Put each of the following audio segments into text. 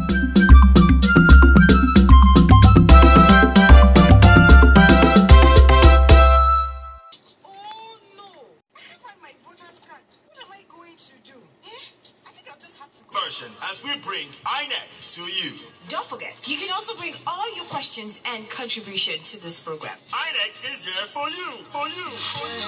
Oh no! I can't find my voter's card. What am I going to do? Eh? I think I'll just have to go. Version as we bring INEC to you. Don't forget, you can also bring all your questions and contribution to this program. INEC is here for you, for you, for you.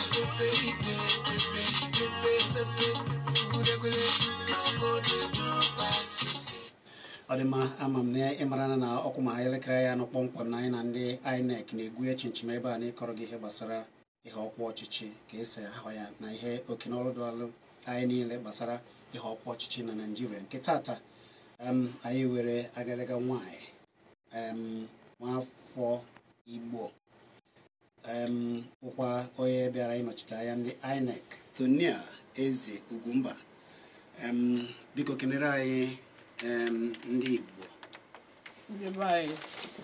Ọ dị mma, ama m na ị mara na ọkụ ma elekere ya nọ kpọmkwem na anyị na ndị INEC na-egwu echinchin ebe a na-ịkọrọ gị ihe gbasara ihe ọkwa ọchịchị, ka esi ahụ ya na ihe okenọrụ dọlụ anyị niile gbasara ihe ọkwa ọchịchị na Naịjirịa nke tata. Anyị were agadaga nwanyị, nwafọ Igbo, bụkwa onye bịara ịnọchite anya ndị INEC, Tonia Eze Ugwumba. Biko kenere anyị ndị Igbo. Ndị be anyị,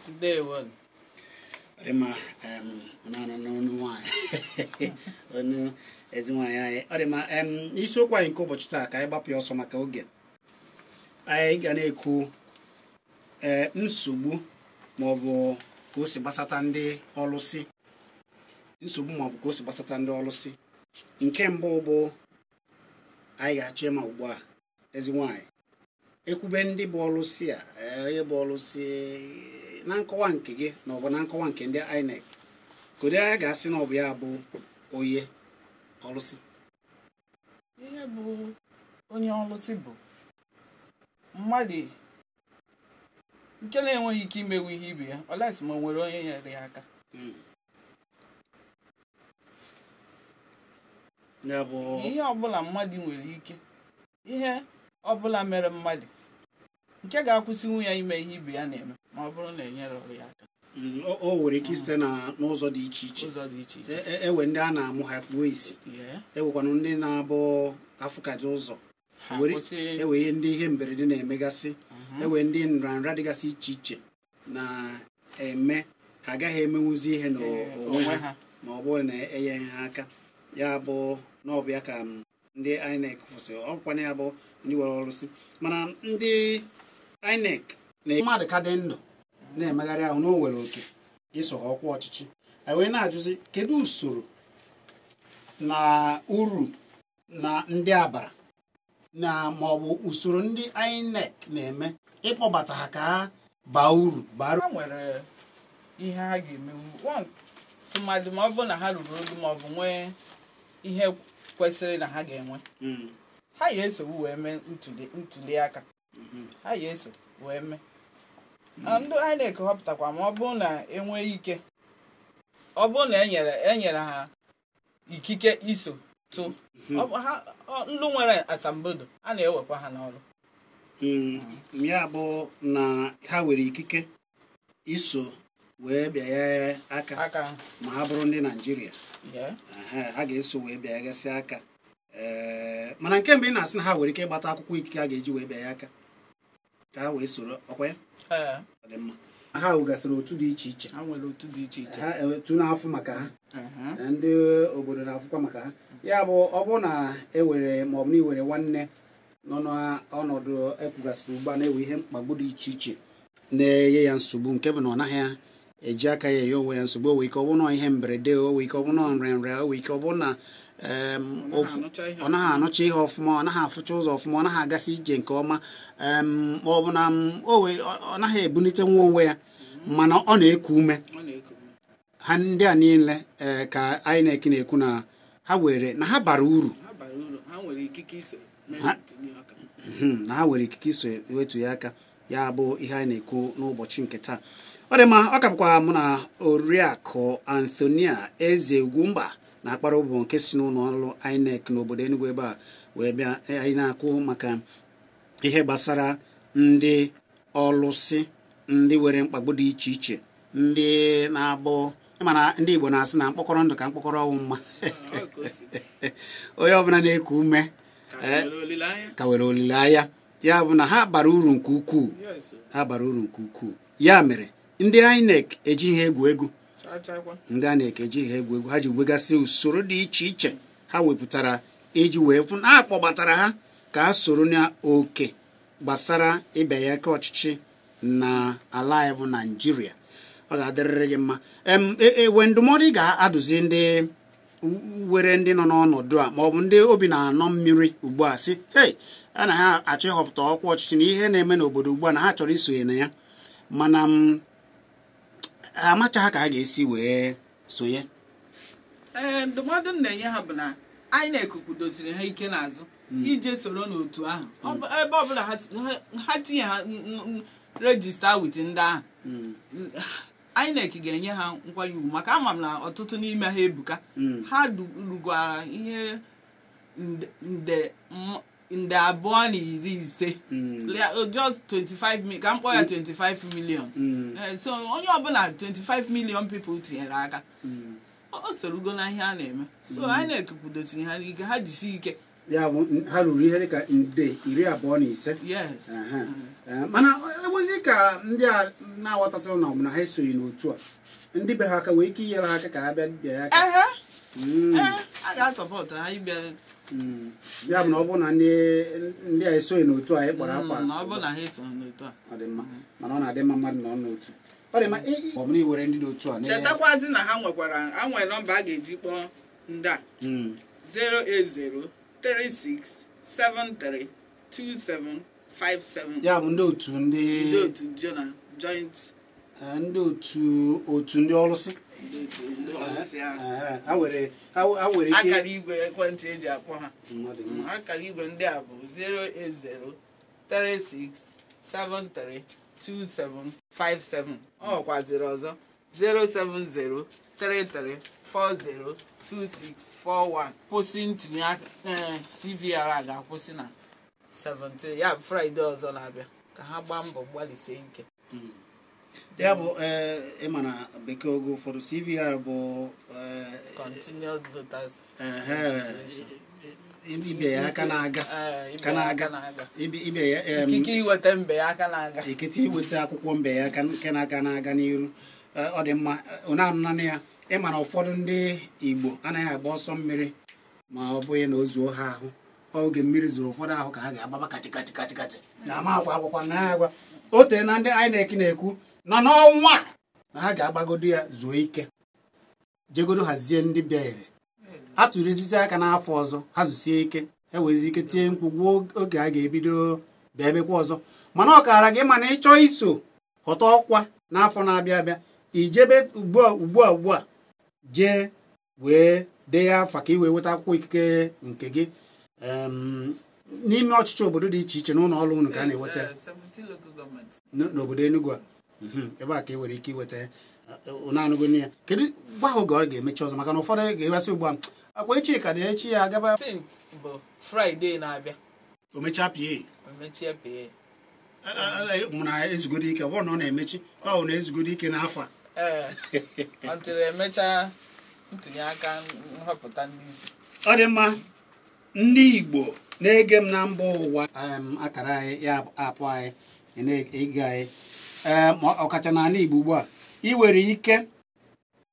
ndewo. Ọ dị mma, na-anụ n'ọnụ nwaanyị, ọnụ ezi nwaanyị anyị. Ọ dị mma, isiokwu anyị nke ụbọchị taa, ka anyị gbapụ ya ọsọ maka oge anyị ga na-ekwu nsogbu maọbụ ka o si gbasata ndị ọlụsị, nsogbu maọbụ ka o si gbasata ndị ọlụsị. Nke mbụ bụ anyị ga-achọ ịma ugbu a, ezi nwaanyị, ekwube ndị bụ ọlụsị a, onye bụ ọlụsị na nkọwa nke gị na ọ bụ na nkọwa nke ndị INEC, kedu onye ga-asị na ọ bụ ya bụ onye ọlụsị? Ihe bụ onye ọlụsị bụ mmadụ nke na-enweghị ike imewu ihe ibe ya, ọlesi ma o nwere onye nyere ya aka. Ya bụ ihe ọbụla mmadụ nwere ike, ihe ọbụla mere mmadụ nke ga-akwụsịnwu ya ime ihe ibe ya na-eme ma ọ bụrụ na enyere ya aka. O nwere ike site na n'ụzọ dị iche iche. Ụzọ dị iche iche. Ewe ndị a na-amụ ha kpuo isi. Ewekwanụ ndị na-abụ afụkaji ụzọ. Ha kwụsị. Ewe ihe ndị ihe mberede na-emegasị. Ewe ndị nrịanrịa dịgasị iche iche na-eme ha agaghị emenwuzi ihe n'onwe onwe ha ha. Ma ọ bụrụ na enyeghị ha aka. Ya bụ na ọ bụ ya ka ndị INEC kwụsịrị. Ọ bụkwana ya bụ ndị nwere ọlụsị, mana ndị INEC na mmadụ ka dị ndụ na-emegharị ahụ na o nwere oke iso ha ọkwa ọchịchị. Anyị wee na-ajụzi, kedu usoro na uru na ndị abara na ma ọ bụ usoro ndị INEC na-eme ịkpọbata ha ka ha baa uru bara? Ha nwere ihe ha ga-emenwu tụmadị ma ọ bụrụ na ha ruru olu ma ọ bụ nwee ihe kwesịrị na ha ga-enwe. Ha ga-esogbu wee mee ntuli aka. Ha ga-eso wee mee. Ndị INEC họpụtakwa ma ọ bụrụ na enwee ike, ọ bụrụ na enyere ha ikike iso tụ. Ndị nwere asambodo a na-ewekwa ha n'ọrụ. Ya bụ na ha nwere ikike iso wee bịa aka aka ma ha bụrụ ndị Naịjirịa. Ha ga-eso wee bịaghasị aka. Mana nke mbụ ị na-asị na ha nwere ike ịgbata akwụkwọ ikike a ga-eji wee bịa ya aka ka ha wee soro ọkwa ya? Ee. Ọ dị mma. Ha nwegasịrị otu dị iche iche. Ha nwere otu dị iche iche. Ha otu na-afụ maka ha. Ndị obodo na-afụkwa maka ha. Ya bụ ọ bụrụ na e were ma ọ bụ na i were nwanne nọ n'ọnọdụ ekwugasịrị ugbu a na-ewe ihe mkpagbu dị iche iche na-enye ya nsogbu, nke bụ na ọ naghị eji aka ya enye onwe ya nsogbu, o nwere ike ọ bụrụ na ihe mberede, o nwere ike ọ bụrụ na nrịanrịa, o nwere ike ọ bụrụ na ọ naghị anụcha ihe ọfụma, ọ naghị afụcha ụzọ ọfụma, ọ naghị agasị ije nke ọma, ma ọ bụ na ọ naghị ebunite nwa onwe ya, mana ọ na-eku ume. Ha ndị a niile ka INEC na-ekwu na ha were na ha bara uru, na ha nwere ikike iso wetu ya aka. Ya bụ ihe anyị na-ekwu n'ụbọchị nke taa. Ọ dị mma, ọ ka bụkwa mụ na Oriakụ Anthonia Eze Ugwumba na akpara ụbụ nke si n'ụlọ ọrụ INEC n'obodo Enugu ebe a wee bịa. Anyị na-akwu maka ihe gbasara ndị ọlụsị, ndị nwere mkpagbu dị iche iche, ndị na-abụ mana ndị Igbo na-asị na mkpọkọrọ ndụ ka mkpọkọrọ ọnwụ mma. Onye ọbụla na-eku ume ka nwere olileanya. Ya bụ na ha bara uru nke ukwuu. Ha bara uru nke ukwuu. Ya mere ndị INEC ejighị egwu egwu. Ndị INEC ejighị egwu egwu. Ha ji wegasị usoro dị iche iche ha wepụtara iji wee fụ na a kpọbatara ha ka ha soro n'oke Gbasara ịbịanye aka ọchịchị na ala anyị bụ Naijiria, ọ ga-adịrịrị gị mma. Ewe ndụmọdụ ị ga-adụzi ndị were ndị nọ n'ọnọdụ a, maọbụ ndị obi na-anọ mmiri ugbu a, sị hei, a na ha achọ ịhọpụta ọkwa ọchịchị na ihe na-eme n'obodo ugbu a, na ha chọrọ isonye na ya, mana m ha amachaghị ka ha ga-esi wee sonye? Ee, ndụmọdụ m na-enye ha bụ na INEC kwudosiri ha ike n'azụ ije soro n'otu ahụ. Ebe ọbụla ha tinye ha register with ndị ahụ, INEC ga-enye ha nkwanye ugwu, maka ama m na ọtụtụ n'ime ha ebuka. Ha rugwara ihe nde 2.25, just 25 ka m kpọọ ya 25 million. So onye ọbụla 25 million people tinyere aka, o sorugo na ihe a na-eme. So INEC kwudosiri ha ike, ha jisi ike. Ya bụ, ha ruru ihe dịka nde 25? Yes. Mana ewezi ka ndị a na-aghọtasị na ọ bụ na ha esoghị n'otu a, ndị be ha aka nwee ike inyere ha aka ka ha bịa bịa ya aka? Ehe. Ee, a ga-asọpọtụ ha ịbịa. Ya bụ na ọ bụrụ na ndị a esoghị n'otu a anyị kpọrọ afọ a? Na ọ bụrụ na ha esoghị n'otu a. Ọ dị mma, mana ọ na-adị mma mmadụ nọ n'otu. Ọ dị mma, ọ bụ na iwere ndị dị otu a Chetakwazi na ha nwekwara, ha nwere nọmba a ga-eji kpọọ ndị a: 08036732757. Ya bụ ndị otu ndị Ndị otu jona joint. Ndị otu ndị ọlụsị. Ndị otu ndị ọlụsị ahụ. Ha nwere ike. Akara igwe ekwentị eji akpọ ha. Ọ dị mma. Akara igwe ndị a bụ 08036732757. Ọ nwekwaziri ọzọ, 07033402641. Kwụsị ntinye aka, ee, CVR a ga-akwụsị na 17, ya bụ Fraịde ọzọ na-abịa, ka ha gbaa mbọ gbalịsie ike. Ya bụ, ee, ịma na bekee oge ụfọdụ CVR bụ Continuous voters ehe, ibe ya aka na-aga. Ee, ka ibe ya na-aga. aka na-aga. Ibe ya Ikike iweta mbe ya aka na-aga. Ikete iweta akwụkwọ mbe ya aka nke na-aga na-aga n'iru. Ọ dị mma. Onye anụnanụ ya, ịma na ụfọdụ ndị Igbo anaghị agba ọsọ mmiri ma ọ bụghị na o zuo ha ahụ. Oge mmiri zuru ụfọdụ ahụ ka ha ga-agbaba kachi kachi kachi kachi na ama akwa akwụkwọ na agwa o tee na ndị INEC na-ekwu nọ n'ọnwa a na ha ga-agbagodo ya zuo ike, jegodo hazie ndị bịahere ha tụrụ ezizi aka n'afọ ọzọ, ha zusie ike, ha wezi ike tie mkpu gwuo oge a ga-ebido bịa ebekwa ọzọ. Mana ọ kaara gị mana ịchọọ iso ghọta ọkwa n'afọ na-abịa abịa, ijebe ugbu a ugbu a ugbu a, jee wee dee ya afa ka ị wee nweta akwụkwọ ikike nke gị. N'ime ọchịchị obodo dị iche iche n'ụlọ ọrụ unu ka a na-enweta? 17 local government. N'obodo Enugu a, ebe a ka e nwere ike iweta ya. Unu anụgo ya. Kedu gwa ha oge ọ ga-emechi ọzọ, maka na ụfọdụ ga-ewesị ugbu a akwa echi ka dị echi ya agaba? 15th bụ Fraịde na-abịa. O mechaa pie? O mechie pee. Mụ na ezugodo ike, ọ bụrụ na ọ na-emechi, ọ na ezugodo ike n'afọ a. Ee, until emechaa ntụnye aka nhọpụta ndị isi. Ọ dị mma. Ndị Igbo na-ege m na mba ụwa, akara anyị ya apụ anyị ị na-ege anyị, ee, ma ọkacha n'ala Igbo ugbu a, ị nwere ike,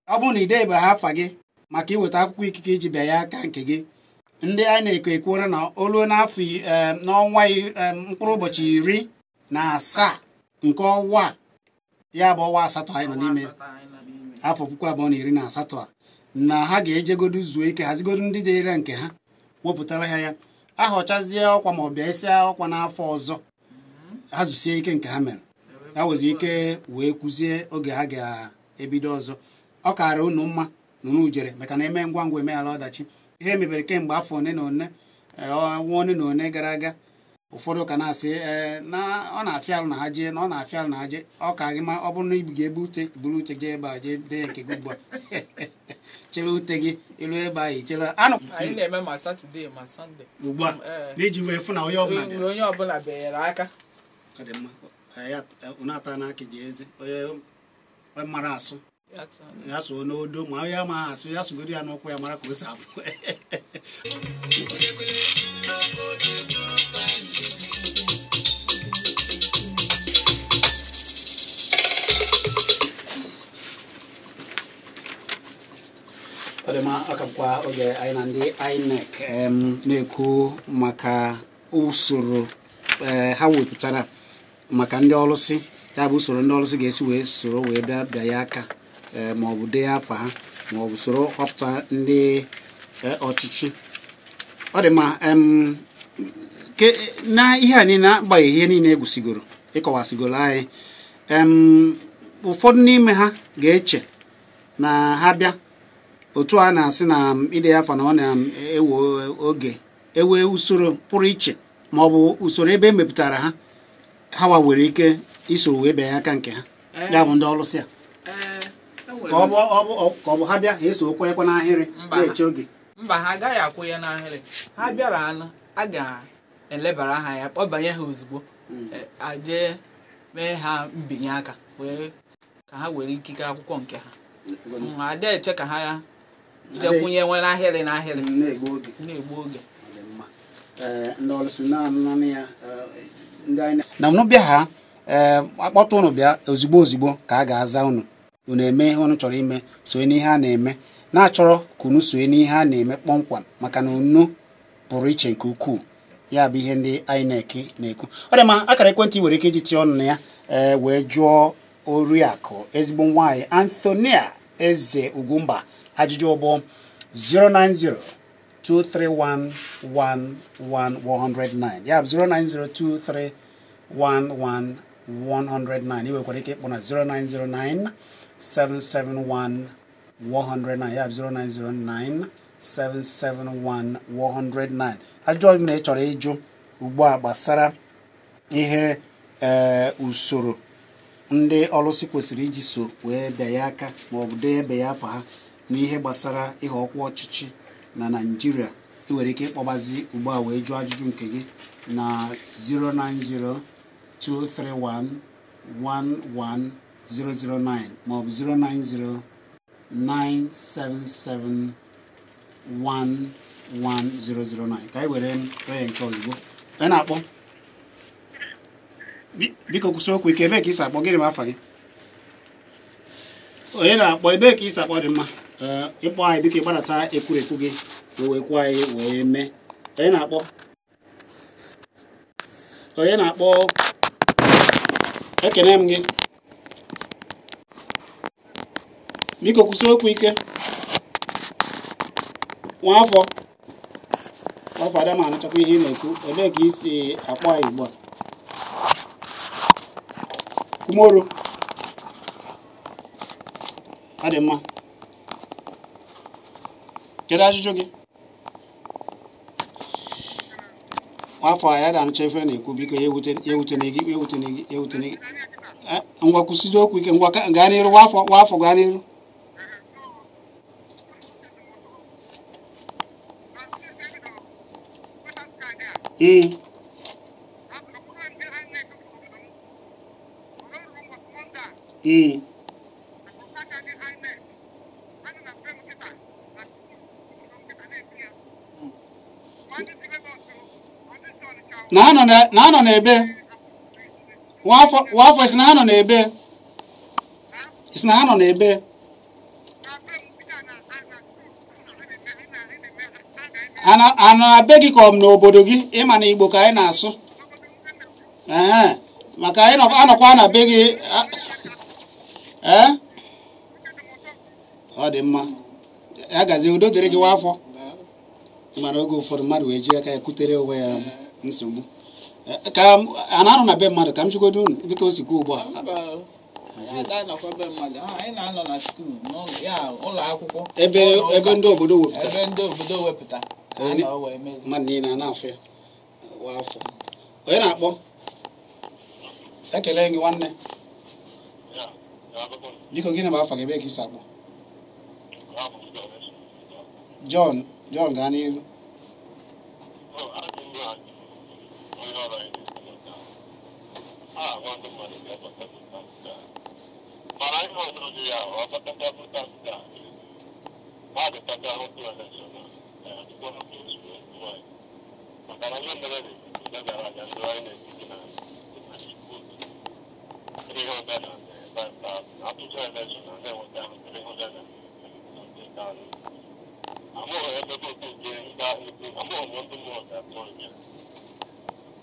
ọ bụrụ na ị debeghị afa gị maka iweta akwụkwọ ikike iji bịa ya aka nke gị, ndị anyị na-eko ekwuola na oluo n'afọ n'ọnwa mkpụrụ ụbọchị 17 nke ọnwa a, ya bụ ọnwa asatọ anyị nọ n'ime, Ọnwa asatọ anyị nọ n'ime, afọ 2018 a, na ha ga-ejegodu zuo ike, hazigodu ndị dịre nke ha, wepụtara ha ya, ahọchazie ọkwa ma ọ bịa isi ọkwa n'afọ ọzọ, ha zusie ike nke ha mere, ha nwezi ike wee kwuzie oge ha ga-ebido ọzọ. Ọ kaara unu mma na unu jere, maka na eme ngwa ngwa emeghara ọdachi. Ihe mebere kemgbe afọ one na one, ọnwa one na one gara aga, ụfọdụ ka na-asị, ee, na ọ na-afịa arụ na ha jee, na ọ na-afịa arụ na ha jee. Ọ ka gị ma ọ bụrụ na ibu ga-ebu ute, buru ute jee ebe a, jee dee nke gị ugbu a, chere ute gị ilu ebe ahụ ichere anụ. Anyị na-eme ma Satọde ma Sọnde. Ugbu a n'iji wee fụ na onye ọbụla bịara. Onye ọbụla bịanyere aka. Ọ dị mma. Unu ata n'aka ji eze onye mara asụ Ya tụọ. Ya sụọ n'odo, ma onye amaghị asụ, ya sụgodo ya n'ụkwụ ya, mara ka o si abụ. Ọ dị mma. Ọ ka bụkwa oge anyị na ndị INEC na-ekwu maka usoro. ha wepụtara maka ndị ọlụsị, ya bụ usoro ndị ọlụsị ga-esi wee soro wee bịa bịa ya aka, ma ọ bụ dee afa ha, ma ọ bụ soro họpụta ndị ọchịchị. Ọ dị mma. Na ihe a niile, agbanyeghị ihe niile egwusigoro ịkọwasigoro anyị, ụfọdụ n'ime ha ga-eche na ha bịa otu a na-asị na ide afa na ọ na-ewe oge, ewe usoro pụrụ iche ma ọ bụ usoro ebe emepụtara ha, ha wa nwere ike isoro wee bịa aka nke ha, ya bụ ndị ọlụsị a, ka ọ bụ ha bịa ha eso okwu ekwe n'ahịrị na-eche oge. Mba, ha agaghị akwụ ya n'ahịrị. Ha bịara anụ, a ga-elebara ha ya, kpọbanye ha ozugbo, jee mee ha mbinye aka wee ka ha were ikike akwụkwọ nke ha. Ada eche ka ha jekwunye nwe n'ahịrị n'ahịrị na-egbu oge. Ndị ọlụsị na-anụ ya na unu bịa ha akpọta unu bịa ozugbo ozugbo ka a ga-aza unu. Unu eme ihe unu chọrọ ime, sonye n'ihe a na-eme, na-achọrọ ka unu sonye n'ihe a na-eme kpọmkwem, maka na unu pụrụ iche nke ukwuu. Ya bụ ihe ndị INEC na-ekwu. Ọ dị mma. Akara ekwentị nwere ike iji tinye ọnụ na ya wee jụọ oriakụ ezigbo nwaanyị Anthonia Eze Ugwumba ajụjụ ọbụ 09023111109, ya bụ 09023111109. Ị nwekwara ike ịkpọ na 0909771 109, ya bụ 0909771 109. Ajụjụ ọbụla ị chọrọ ịjụ ugbu a gbasara ihe usoro ndị ọlụsị kwesịrị iji so wee bịa ya aka ma ọ bụ dee ebe ya afa ha n'ihe gbasara ihe ọkwa ọchịchị na Naịjirịa, ị nwere ike ịkpọbazi ugbu a wee jụọ ajụjụ nke gị na 09023111009 ma ọ bụ 09097711009. Ka anyị were onye nke ozugbo. Onye na-akpọ, biko kwụsị okwu ike. Ebee ka isi akpọ? Gịnị bụ afa gị? Onye na-akpọ, ebee ka isi akpọ? Dị mma. Ịkpọ anyị, biko ịgbadata ekwurekwu gị wee kwuo anyị wee mee. Onye na-akpọ, onye na-akpọ, ekene m gị, biko kwụsị okwu ike. Nwaafọ afọ ada ma anụchakwa ihe ị na-ekwu. Ebee ka isi akpọ anyị ugbu a? Kumoro. Ọ dị mma. Kedu ajụjụ gị? Nwafọ a ya da-anụcha ife na-ekwu, biko ya ewutene gị, ewutene gị, ewutene gị. Ngwa, kwụsịdo okwu ike. Ngwa, gaa n'iru. Nwafọ, nwafọ, gaa n'iru. Na ha nọ n'ebe nwafọ si na ha nọ n'ebe si na ha nọ n'ebe. A nọ na be gị ka ọ bụ n'obodo gị? Ịma na Igbo ka anyị na-asụ, ee, maka anyị anọkwa na be gị. Ee, ọ dị mma, ya gazie, udo dịrị gị nwafọ. Mana oge ụfọdụ mmadụ wee ji aka ya kutere onwe ya nsogbu. Ka a na-anọ na be mmadụ, ka m chụgodo unu dịka o si kwuo ugbu a. Ebe ndị obodo wepụtara mmadụ niile a na-afụ ya afọ. Onye na-akpọ, ekele gị nwanne, biko gịnị bụ afa gị, ebe ka isi akpọ? John, John, gaa n'ihu.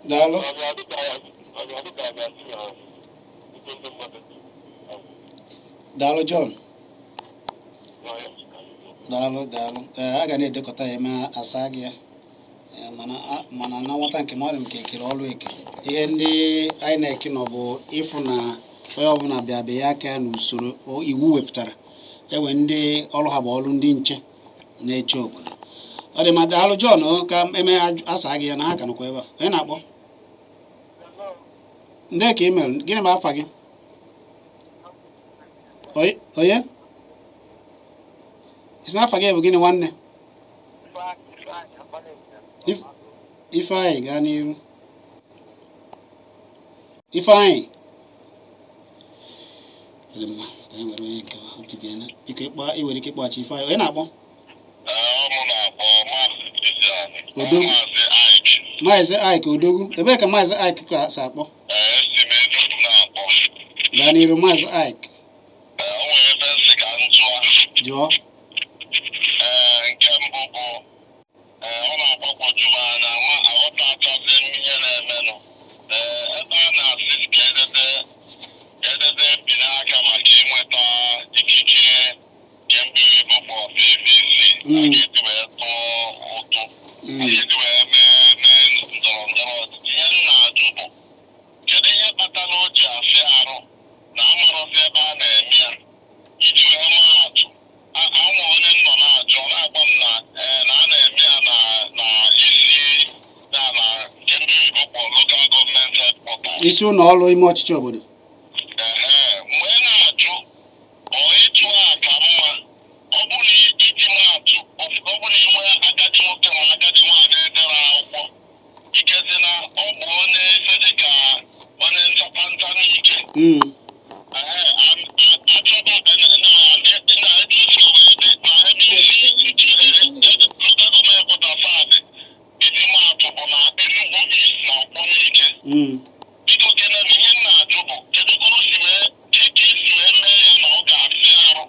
Daalụ. Daalụ John. Daalụ daalụ. A ga na-edekọta ya ma asa gị ya. Mana na nwata nke m ọ dị m ka ekele ọrụ eke. Ihe ndị INEC nọ bụ ịfụ na onye ọbụla bịa bịa ya aka n'usoro iwu wepụtara. Ewe ndị ọrụ ha bụ ọrụ ndị nche na-eche obodo. Ọ dị mma, daalụ John, ka eme asa gị ya na ha ka nọkwa ebe a. Onye na-akpọ? Ndị ka email, gịnị bụ afa gị? Onye? Isi n'afa gị bụ gịnị nwanne? Ifeanyị, gaa n'iru. Ifeanyị. Ọ dị mma, ka anyị were onye nke biko ị nwere ike ịkpọghachi Ifeanyị. Onye na-akpọ? Odogwu. Maazị Ike Odogwu. Ebee ka Maazị Ike si akpọ? Gaa n'iru Maazị Ike. Jụọ. Nke mbụ bụ ọ na-agbagwoju m anya ma aghọtachazi m ihe na-emenụ. Ebe a na-asị ka edede binye aka maka inweta ikike nke ndị oyibo kpọrọ PVC a ga-eji wee tụọ ụtụ, a ga-eji wee mee ndọrọ ndọrọ ọchịchị. Ihe m na-ajụ bụ kedu ihe kpatara o ji afịa arụ na amarọzi ebe a na-eme ya? Iji wee maa atụ, anwa onye nọ na-ajụ ọ na-agwa m na a na-eme ya na isi na nke ndị oyibo kpọrọ local government headquarters, isi ụlọ ọrụ ime ọchịchị obodo. Mgbe na-ajụ ọ ịjụ a ka mma, ọ bụrụ na iji maa atụ, ọ bụrụ na inwe agadi nwoke ma agadi nwaanyị edere akwụkwọ ikezi na ọ bụ onye ife dịka onye nchapa nta n'ike. Biko kene na ihe m na-ajụ bụ kedu ka o si wee ka esi wee mee ya na ọ ga-afịa arụ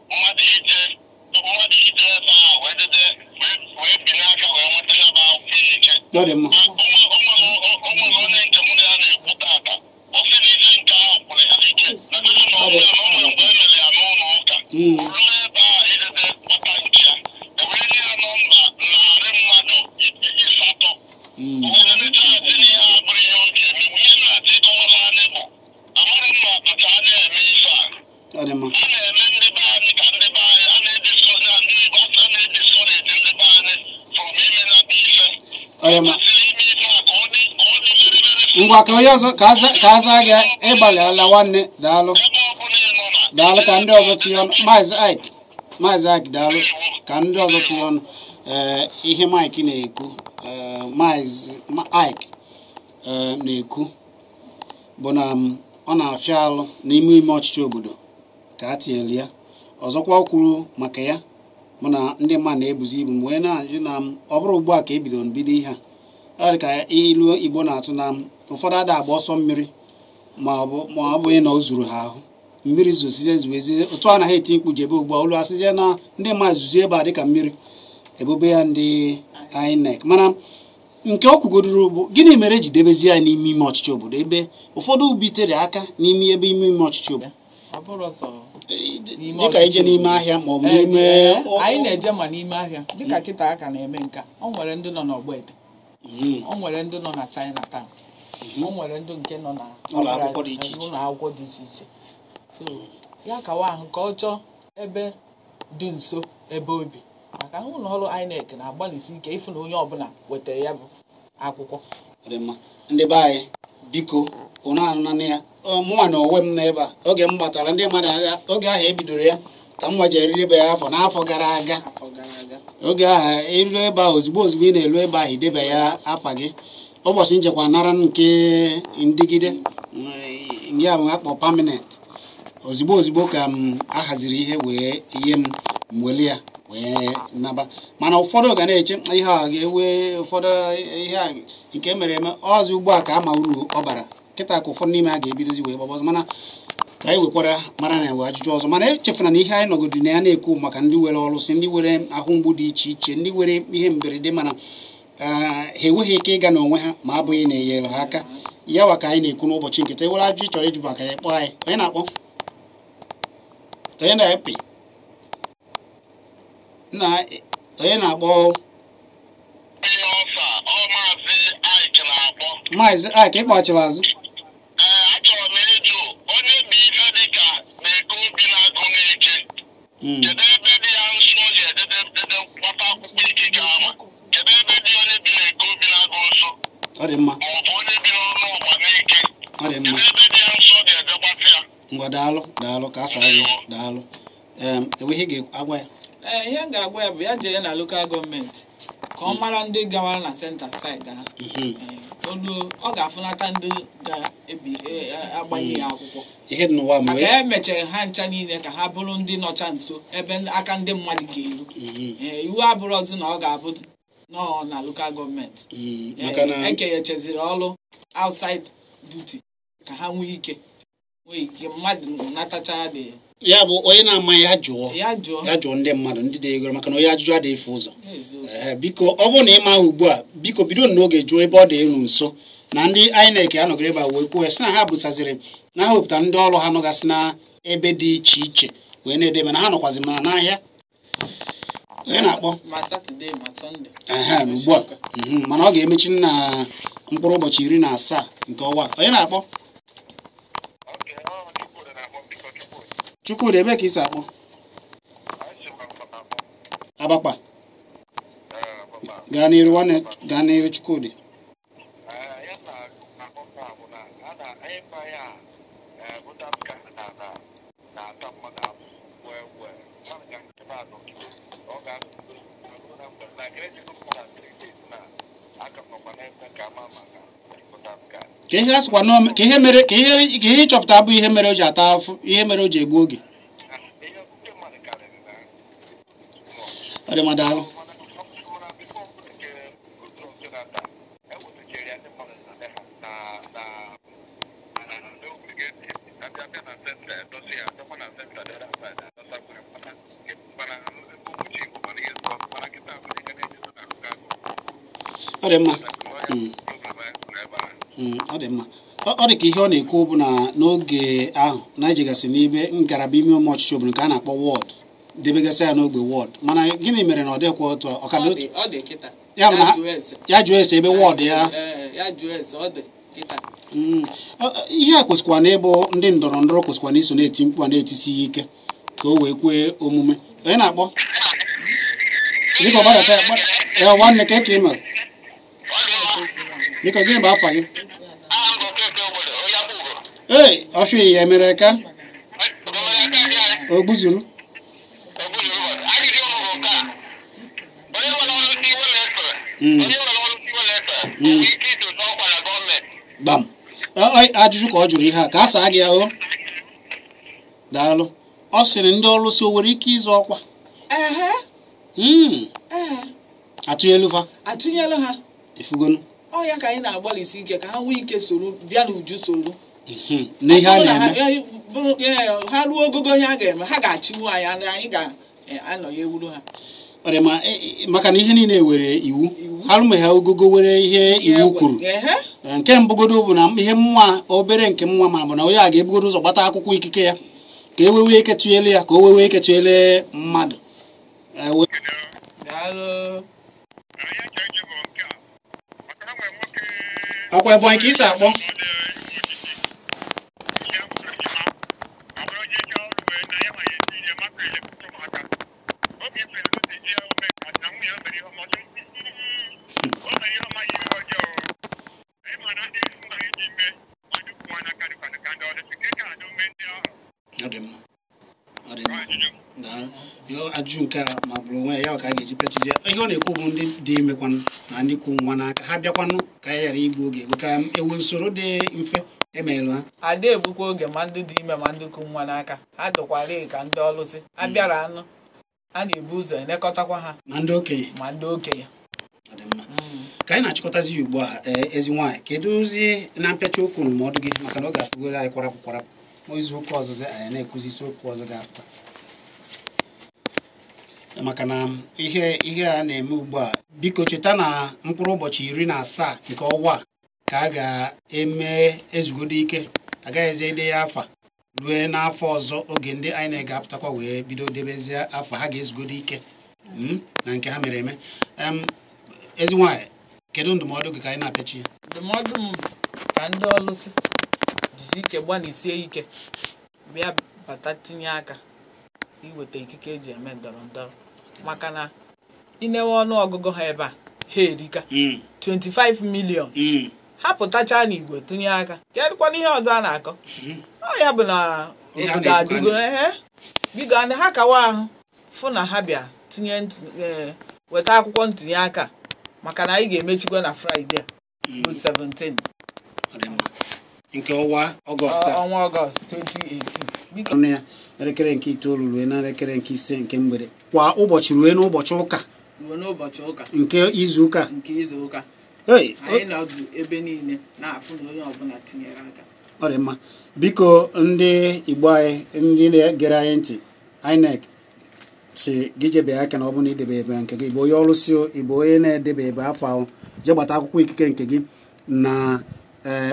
mmadụ ije ebe a wee dede wee binye aka wee nweta ya bụ akwụkwọ ikike. Ọ dị mma. O nwere onye nke mụ na ya na-ekwu tata, ọ sị na ije nke ahụ kwụrụ ya ike na kedu na ọ nwere mgbe e mere ya n'ụlọ ụka, o ruo ebe a idede gbata nke ya ewee nye ya nọmba 800. Onye na-achị n'ihe a bụrụ ihe ọ ga-eme, ihe na-achị ịkọwara anyị bụ amarụ m na ọkpacha anya eme ife a. Ọ dị mma. A na-eme ndị be anyị ka ndị be anyị a na-ediskọreji ndị be anyị from ime na bụ ife. Ọ dị mma. Kwesịrị ime ife a ka ọ dị very very Ngwa ka onye ọzọ ka aza gị, ịgbalịala nwanne, daalụ. ebe ọ bụla ị nọ na Daalụ ka ndị ọzọ tinye ọnụ. Maazị Ike daalụ ka ndị ọzọ tinye ọnụ. Ihe Mike na-ekwu, Maazị Ike na-ekwu bụ na ọ na-afịa alụ n'ime ime ọchịchị obodo ka a tinyere ya. Ọzọkwa o kwuru maka ya bụ na ndị mmadụ na-ebuzi ibu mgbe na-ajụ na ọ bụrụ ugbu a ka e bidoro mbido ihe a. Ọ dị ka ilu Igbo na-atụ na ụfọdụ ada agba ọsọ mmiri ma ọ bụghị na o zuru ha ahụ. Mmiri zosizie zuezie otu a anaghị eti mkpu jebe ugbu a, olu asịzie na ndị mmadụ zuzie ebe a dịka mmiri ebube ya ndị INEC. Mana nke ọ kwugodoro bụ gịnị mere eji debezie ya n'ime ime ọchịchị obodo ebe ụfọdụ bitere aka n'ime ebe ime ime ọchịchị obodo, dịka ije n'ime ahịa ma ọ bụ n'ime anyị na-eje ma n'ime ahịa dịka kịta aka na-eme nka. O nwere ndị nọ n'Ọgbete, o nwere ndị nọ na Chinatown, o nwere ndị nke nọ na ụlọ akwụkwọ dị iche iche. Ụlọ akwụkwọ dị iche iche. So ya kawa ahụ ka ọ chọọ ebe dị nso ebe obi, maka ụlọ ọrụ INEC na-agbalịsi ike ịfụ na onye ọbụla wetara ya bụ akwụkwọ. Ọ dị mma. Ndị be anyị biko ụnụ anụnanụ ya. Mụnwa na onwe m n'ebe a oge m gbatara ndị mmadụ oge ahụ ebidoro ya ka m nwajeriri ebe ya afọ n'afọ gara aga. Oge ahụ eru ebe ahụ ozugbo ozugbo ị na-elu ebe ahụ ideba ya afa gị. Ụbọchị nchekwa nara nke ndịgide ya bụ akpọ permanent. Ozugbo ozugbo ka m ahaziri ihe wee ihe m mweli ya wee naba. Mana ụfọdụ ga na-eche ihe a ga-ewe ụfọdụ ihe a nke mere eme ọzọ ugbu a ka ama uru ọ bara kịta ka ụfọdụ n'ime ha ga-ebidozi wee gbaba ọzọ. Mana ka anyị wekwara mara na ewe ajụjụ ọzọ. Mana echefuna na ihe anyị nọgodu na ya na-ekwu maka ndị were ọlụsị, ndị were ahụ mgbu dị iche iche, ndị were ihe mberede. Mana Ha enweghị ike ịga n'onwe ha ma abụghị na enyere ha aka. Ya wa ka anyị na-ekwu n'ụbọchị nkịta. Ewere ajụ ị chọrọ ịjụ maka ya, kpọọ anyị. Onye na-akpọ? Onye na-epi nna? Onye na-akpọ? Ihe ọfa ọ Maazị Ike na-akpọ. Maazị Ike, ịkpọchiri azụ. Ee, achọrọ m ịjụ onye bụ ife dịka na-eke obi na-agụ n'ike. Kedu ebe dị ya nso o ji edede dede gbata akwụkwọ ikike ama? Kedu ebe dị onye bi na-eke obi na-agụ nso? Ọ dị mma. Ma ọ bụ onye bi n'ọnụ ọgba n'ike? Ọ dị mma. Kedu ebe dị ya nso ọ ga-eje gbata ya? Ngwa, daalụ, daalụ ka a saa gị. Daalụ. Enweghị ga-agwa ya. Ee, ihe m ga-agwa ya bụ ya jee na local government ka ọ mara ndị gawara na center side ha. Ee, olu ọ ga-afụnata ndị ga-ebi agbanye ya akwụkwọ. Ihe dị n'ụwa ma maka e mechara ha ncha niile ka ha bụrụ ndị nọcha nso ebe aka ndị mmadụ ga-eru. Ee, iwu abụrụzi na ọ ga-abụ nọọ na local government. Maka na ekenyechaziri ọrụ outside duty ka ha nwee ike mmadụ natacha dị. Ya bụ onye na-amaghị ya jụọ. Ya jụọ. Ya jụọ ndị mmadụ ndị dị egoro, maka na onye ajụjụ adịghị efu ụzọ. N'eziokwu. Ee, biko, ọ bụrụ na ị maghị ugbu a, biko bido n'oge jụọ ebe ọ dị elu nso na ndị INEC anọgoro ebe a wee kwuo ya, sị na ha busaziri na ha wepụtara ndị ọrụ ha nọgasị na ebe dị iche iche wee na-edebe na ha nọkwazi mana n'ahịa. Onye na-akpọ? Ma Saturday ma Sunday. Ehe, ugbu a. Mana ọ ga-emechi na mkpụrụ ụbọchị 17 nke ọnwa a. Onye na-akpọ? Chukwudi, ebe ka isi akpọ? Abakpa. Gaa n'iru nwanne, gaa n'iru Chukwudi. Ka ihe a sịkwa na ka ihe mere ka ihe ịchọpụta abụ ihe mere o ji ata afụ, ihe mere o ji egbu oge. Ọ dị mma, daalụ. Ọ dị mma. Ọ dị mma. Ọ dị ka ihe ọ na-ekwu bụ na n'oge ahụ na ejegasị n'ibe ngalaba ime ime ọchịchị obodo nke a na-akpọ wọd, debegasị ya n'ogbe wọd, mana gịnị mere na ọ dịghịkwa otu a? Ọ ka dị Ọ otu? dị, ọ dị kịta. Ya bụ na Ya jụọ ese. Ya jụọ ese ebe wọd ya. Ee, ya jụọ ese, ọ dị kịta. Ihe a kwesịkwa na ịbụ ndị ndọrọ ndọrọ kwesịkwa na iso na-eti mkpu a na-etisi ya ike ka o wee kwee omume. Onye na-akpọ? Biko gbadata ya, ya nwanne, ka ị mere? Biko, gịnị bụ afa gị? Ee, ọfịa ya emere ka o gbuzuru. Gbam. Ajụjụ ka ọ jụrụ ihe a ka a saa gị ya o. Daalụ. Ọ sịrị ndị ọlụsị o nwere ike ịzụ ọkwa. Ehe. Ee. Atụnyelu fa. Atụnyelu ha. Efugonu. Ọ ya ka anyị na-agbalịsi ike ka ha nwee ike soro bịa n'uju soro. Na ihe a Ọ bụrụ na na-eme. Ha ruo ogogo ihe a ga-eme, ha ga-achịwu anyị, anyị ga-anọ ya ewuru ha. Ọ dị mma, maka na ihe niile were iwu. Iwu. Ha rụme ha ogogo were ihe iwu kwuru. Ehe. Nke mbụgodo bụ na ihe nwa obere nke nwa ma bụ na onye a ga-ebugodo ụzọ gbata akwụkwọ ikike ya ka e wewe ike tụnyere ya, ka o wewe ike tụnyere mmadụ. Daalụ. Akwa Ebonyi ka isi akpọ? Ọ dị mma. Ọ dị mma. Daalụ. Yo, ajụjụ nke a ma bụrụ onwe ya, ya ka a ga-eji pịachizie. Ihe ọ na-ekwu bụ ndị dị imekwanụ na ndị kụ nwa n'aka ha bịakwanụ ka ya ghara igbu oge, bụ ka ewe usoro dị mfe emeelụ ha. Ada egbukwa oge ma ndị dị ime ma ndị kụ nwa n'aka ha dịkwara ka ndị ọlụsị a bịara anụ a na-ebu ụzọ elekọtakwa ha ma ndị okenye. Ma ndị okenye. Ọ dị mma. Ka anyị na-achịkọtazi ya ugbu a, ezi nwaanyị, kedu ozi na mpịachi okwu ndụmọdụ gị, maka na ọ ga-asụgoro anyị kwarapụ kwarapụ izu ụka ọzọzi anyị na-ekuzi isiokwu ọzọ ga-apụta. Maka na ihe a na-eme ugbu a, biko cheta na mkpụrụ ụbọchị 17 nke ọnwa a ka a ga-eme ezugodo ike, agaghịzi ede ya afa rue n'afọ ọzọ oge ndị INEC ga-apụtakwa wee bido debezie afa ha ga-ezugodo ike na nke ha mere eme. Ezi nwaanyị, kedu ndụmọdụ gị ka anyị na-apịachi ya? Ndụmọdụ m ka ndị ọlụsị jisi ike, gbanisie ike, bịa bata tinye aka iweta ikike eji eme ndọrọ ndọrọ, maka na inewe ọnụ ọgụgụ ha ebe a ha erika 25 million. Ha pụtachaa n'igwe tụnye aka, kedụkwana ihe ọzọ a na-akọ? Ọ ya bụ na obodo adịgo. Ehe, biko ha kawa ahụ fụ na ha bịa tinye weta akwụkwọ ntụnye aka, maka na anyị ga-emechikwa na Fraịde a bụ 17 nke ọnwa Ọgọst, ọnwa Ọgọst 2018. Biko ọnụ ya elekere nke 9 ruo na elekere nke 5 nke mgbede kwa ụbọchị ruo n'ụbọchị ụka, ruo n'ụbọchị ụka nke izu ụka, nke izu ụka. Anyị nọdụ ebe niile na-afụ na onye ọbụla tinyere aka. Ọ dị mma. Biko ndị Igbo anyị, ndị na-egere anyị ntị, INEC si gị jebe aka na ọ bụ na idebe ebe nke gị, ịbụ onye ọlụsị, ịbụ onye na-edebe ebe afọ ahụ, jee gbata akwụkwọ ikike nke gị na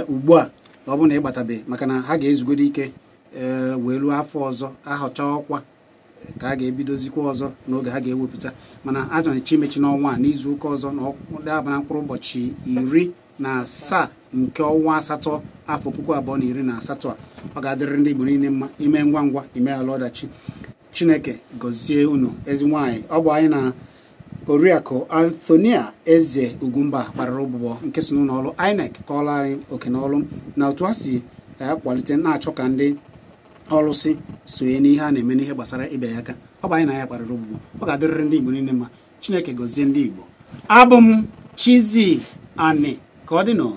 ugbu a, ọ bụ na ị gbatabe, maka na ha ga-ezugodo ike wee ruo afọ ọzọ ahọcha ọkwa ka a ga-ebidozikwa ọzọ n'oge ha ga-ewepụta. Mana a chọrọ chimechi n'ọnwa a n'izu ụka ọzọ na ọdabara mkpụrụ ụbọchị 17 nke ọnwa 8 afọ 2018 a, ọ ga-adịrịrị ndị Igbo niile mma. Ime ngwa ngwa ime ala ọdachi. Chineke gọzie unu. Ezi nwaanyị, ọ bụ anyị na Oriakụ Anthonia Eze Ugwumba kparịrị ụbụbọ nke si n'ụlọ ọrụ INEC kọọrọ anyị oke n'ọrụ na otu ha si akwalite na-achọ ka ndị ọlụsị sonye n'ihe a na-eme n'ihe gbasara ịbịa ya aka. Ọ bụ anyị na ya kparịrị ụbụbọ. Ọ ga-adịrịrị ndị Igbo niile mma. Chineke gọzie ndị Igbo. Abụ m Chizzy Ani, ka ọ dị nụ.